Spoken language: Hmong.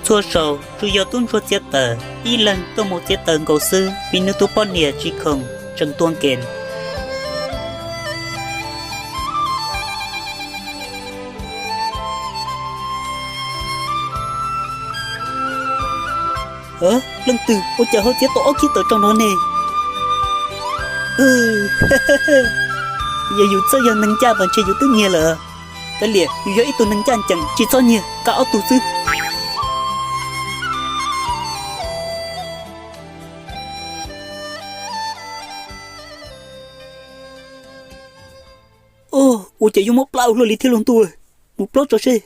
Txhua zaus tsuas yog tub ntsuag txiav taws, ib leeg tuaj mus txiav taws nkaus xwb vim nws tus poj niam tsis khoom tseem tua nkees. Leej twg ua cas ho txiav tau ob kiag taws tsau no ne? Yog yus txawj yog neeg ncaj mas ntshe yus twb nyiag lawm. Kav liam, yus yog ib tug neeg ncaj ncees, tsis txhob nyiag, qab ob tug xwb. Ua cas yuav mob plab ua luaj li thiab los ntuj, mus plob tso seb.